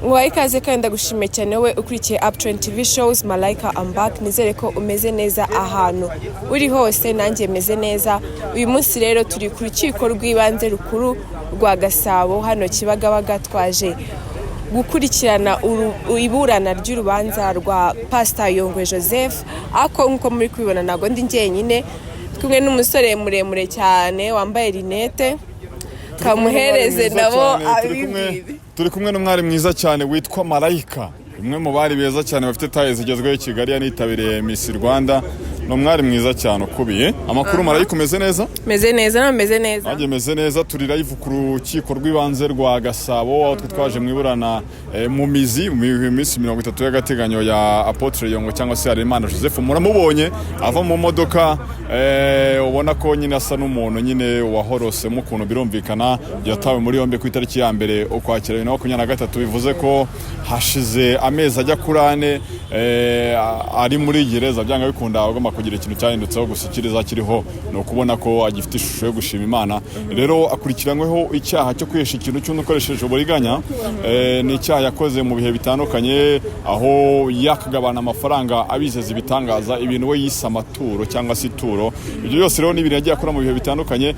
Nguhaye ikaze kandi ndagushimiye cyane wowe ukurikiye Uptrend TV shows. Malaika, I'm back. Nizere ko umeze neza ahantu uri hose, nanjye meze neza. Uyu munsi rero turi ku rukiko rw'ibanze rukuru rwa Gasabo hano Kibagabaga. Twaje gukurikirana iburana ry'urubanza rwa Pastor Yongwe Joseph. Ariko nk'uko muri kubibona, ntabwo ndi njyenyine, kumwe n'umusore muremure cyane wambaye rinete. Kamuhereze nabo abibwire. Turi kumwe n'umwari mwiza cyane witwa Marayika, umwe mu bari beza cyane bafite taille zigezweho i Kigali, yanitabiriye Miss Rwanda. Ni umwari mwiza cyane ukubiye amakuru. Marayika, umeze neza? Meze neza, nawe meze neza? Nanjye meze neza. Turi live ku rukiko rw'ibanze rwa Gasabo, aho twe twaje mu iburana mu mizi mu minsi 30 y'agateganyo ya Apotre Yongwe cyangwa se Harerimana Joseph. Muramubonye ava mu modoka, ubona ko nyine asa n'umuntu nyine wahorosemo ukuntu. Birumvikana yatawe muri yombi ku itariki ya 1 Ukwakira 2023, bivuze ko hashize amezi ajya kuri 4 ari muri gereza. Byanga bikunda agomba kugira ikintu cyahindutseho, gusa ikiriza kiriho ni ukubona ko agifite ishusho yo gushima Imana. Rero akurikiranyweho icyaha cyo kwihesha ikintu cy'undi ukoresheje uburiganya. Ni icyaha yakoze mu bihe bitandukanye, aho yakagabana amafaranga abizeza ibitangaza, ibintu we yise amaturo cyangwa se ituro. Ibyo byose rero ni ibintu yagiye akora mu bihe bitandukanye,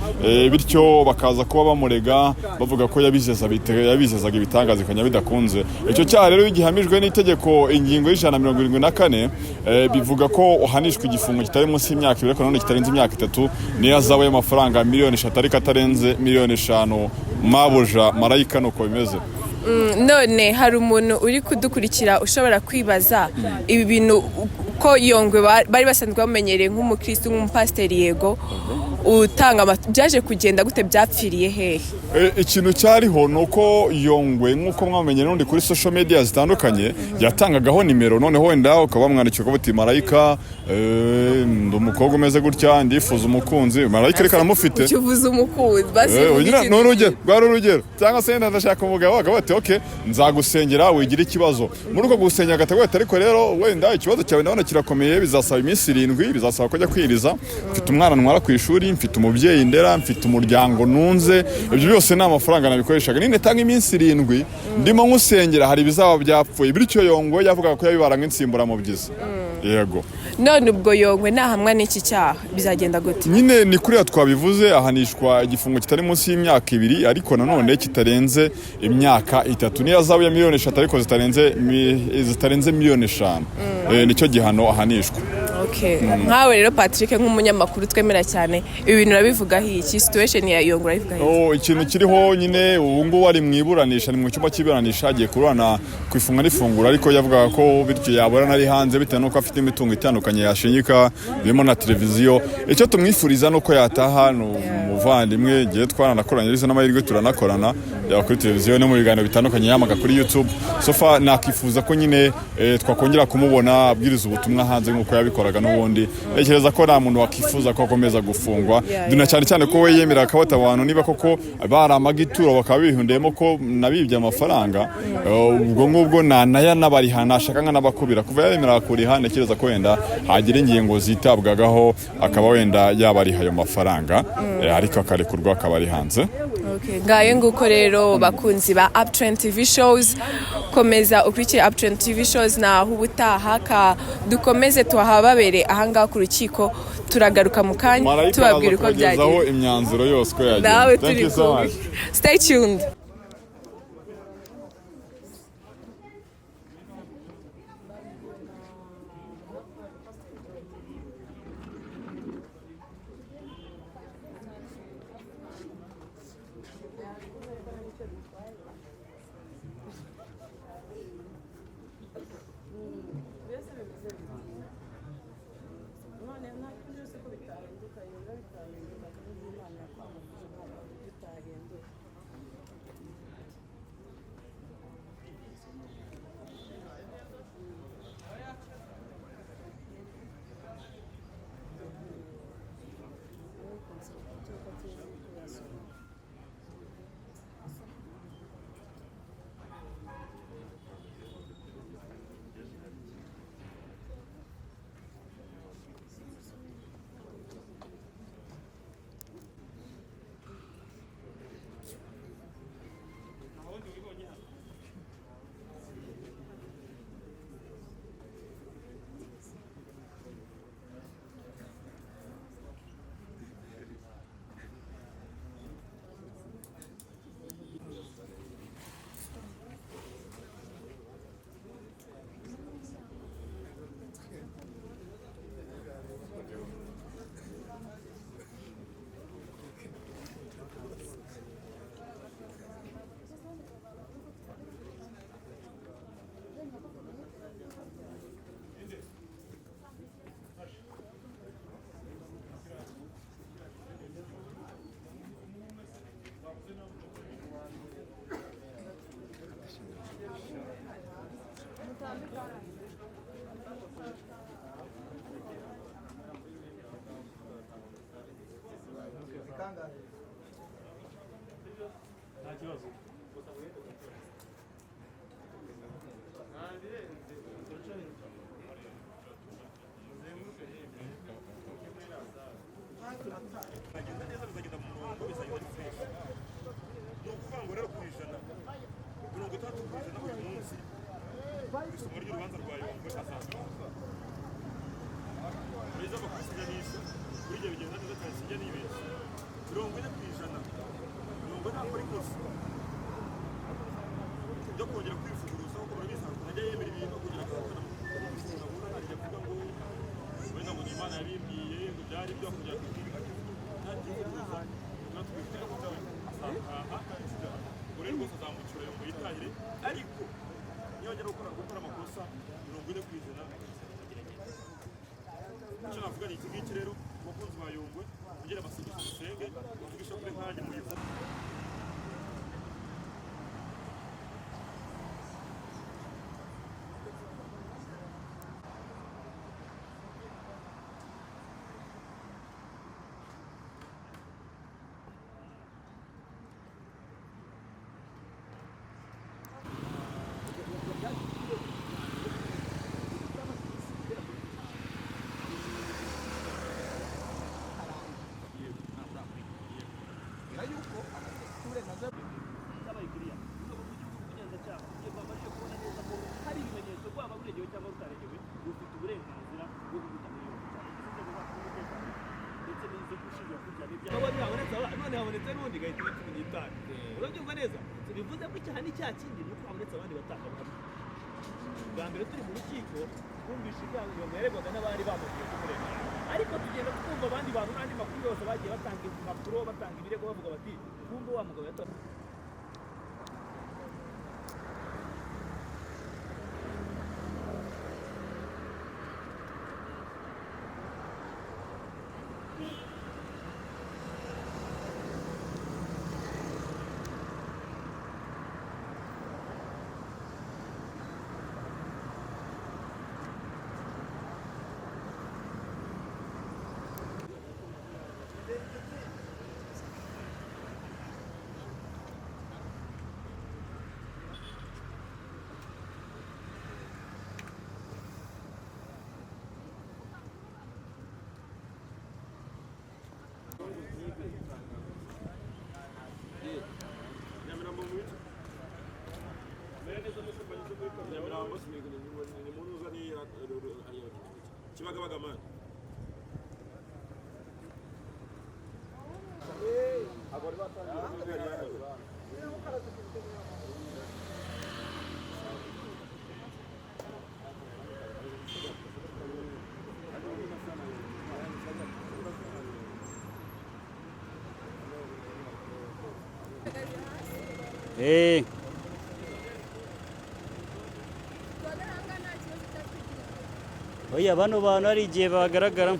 bityo bakaza kuba bamurega bavuga ko yabizezaga ibitangaza bikajya bidakunze. Icyo cyaha rero iyo gihamijwe n'itegeko, ingingo ya 174, bivuga ko uhanishwa igifungo kitari munsi y'imyaka 2 ariko nanone kitarenze imyaka 3, niyo azabu y'amafaranga miliyoni 3 ariko atarenze miliyoni 5. Mabuja Marayika, nuko bimeze. None hari umuntu uri kudukurikira ushobora kwibaza ibi bintu, ko Yongwe bari basanzwe bamenyereye nk'umukristo, nk'umupasiteri, yego, utanga byaje kugenda gute? Byapfiriye hehe? Ikintu cyariho ni uko Yongwe, nk'uko mwamenye n'undi kuri social media zitandukanye, yatangagaho nimero, noneho wenda ukaba wamwandikira ukavuga uti: "Marayika, ndi umukobwa umeze gutya, ndifuza umukunzi." Marayika ariko aramufite. Icyo uvuze umukunzi basi uvuga ikintu. Ni urugero, rwari urugero. Cyangwa se wenda ndashaka umugabo, akaba ati: "Ok, nzagusengera, wigira ikibazo." Muri uko gusengera agatavuga ati: "Ariko rero wenda ikibazo cyawe ndabona kirakomeye, bizasaba iminsi 7, bizasaba ko ajya kwiriza, mfite umwana ntwara ku ishuri, mfite umubyeyi ndera, mfite umuryango nunze, ibyo byose ni amafaranga nabikoreshaga. Ninetanga iminsi 7 ndimo nkusengera, hari ibizaba byapfuye." Bityo Yongwe yavugaga ko yabibara nk'insimburamubyizi, yego. None ubwo Yongwe nahamwa n'iki cyaha bizagenda gute? Nyine ni kuriya twabivuze, ahanishwa igifungo kitari munsi y'imyaka 2 ariko nanone kitarenze imyaka 3, niyo azabu ya miliyoni 3 ariko zitarenze miliyoni 5. Nicyo gihano ahanishwa. Okay. Nkawe rero Patrick, nk'umunyamakuru twemera cyane, ibi bintu urabivugaho iki? Situation ya Yongwe urabivugaho iki? Oh, ikintu kiriho nyine ubu ngubu ari mu iburanisha, ni mu cyumba cy'iburanisha, agiye kuburana ku ifunga n'ifungura, ariko yavugaga ko bityo yaburana ari hanze bitewe n'uko afite imitungo itandukanye yashinyika, birimo na televiziyo. Icyo tumwifuriza ni uko yataha. Ni umuvandimwe, igihe twaranakoranye arizo n'amahirwe turanakorana, yaba kuri televiziyo no mu biganiro bitandukanye yamaga kuri YouTube. So far nakifuza ko nyine twakongera kumubona abwiriza ubutumwa hanze nk'uko yabikoraga. yabyifuzaga n'ubundi. Ntekereza ko nta muntu wakifuza ko akomeza gufungwa, Yeah, na cyane cyane ko we yemera akabata abantu, niba koko baramaga ituro bakaba bihundiyemo ko nabibye amafaranga, ubwo ngubwo nanaya n'abariha nashaka nkanabakubira. Kuva yemera kuriha, ntekereza ko wenda hagira ingingo zitabwagaho, akaba wenda yabariha ayo mafaranga, ariko akarekurwa akaba ari hanze. Okay. Ngayo nguko rero, bakunzi ba Uptrend TV shows, komeza ukurikire Uptrend TV shows, naho ubutaha ka dukomeze tuhahababere ahangaha ku rukiko. Turagaruka mu kanya Marayika tubabwira araza uko kubagezaho byagenze. imyanzuro yose uko yagenze. Nawe Thank turi you so kumwe. much. Stay tuned. None nta kindi yose ko bitahinduka, biba bitahinduka kandi Imana yakwamamaje, ntabwo bitahinduka. Bizagenda neza, bizagenda mu murongo, bizagenda ari fresh. Ni ukuvuga ngo rero 60% uyu munsi ku isomwa ry'urubanza rwa Yongwe azaza mwiza bakusiganisha kuri ibyo, bigenda neza cyane, sijya nibeshya, 40%. Yongwe ntakora ikosa ryo kongera kwivuguruza, kuko murabizi hari ukuntu ajya yemera ibintu kugira ngo ahakane umuntu atajya avuga ngo wenda ngo ni Imana yabimbwiye, ngo byari byo kongera nativuguruza. Natwe ko azataha, ubwo rero rwose azamucyura ngo yitahire, ariko niyongera gukora amakosa, 40% icyo navuga ni iki ngiki rero: abakunzi ba Yongwe bongere amasengesho, dusenge, bavuge ishapule nkanjye muyivuge. Cyabaye kiriya urwego rw'igihugu rw'ubugenzacyaha, igihe rwabashije kubona neza ko hari ibimenyetso, rwaba ruregewe cyangwa rutaregewe, rufite uburenganzira bwo kuguta muri yombi, cyane inzego zacu z'umutekano ndetse n'inzego ushinzwe gukurikirana ibyaha. None habonetse n'undi gahita iba 15, urabyumva neza? Bivuze ko icyaha ni cya kindi, ni uko habonetse abandi batangabuhamya. Bwa mbere turi mu rukiko twumvishe ibyaha Yongwe yaregwaga n'abari bamubwiye kumurega, ariko tugenda twumva abandi bantu n'andi makuru yose bagiye batanga impapuro, batanga ibirego, bavuga bati kumbe wa mugabo yata Basubiye ni mu ntuza ni Kibagabaga man. Oya, bano bantu hari igihe bagaragara.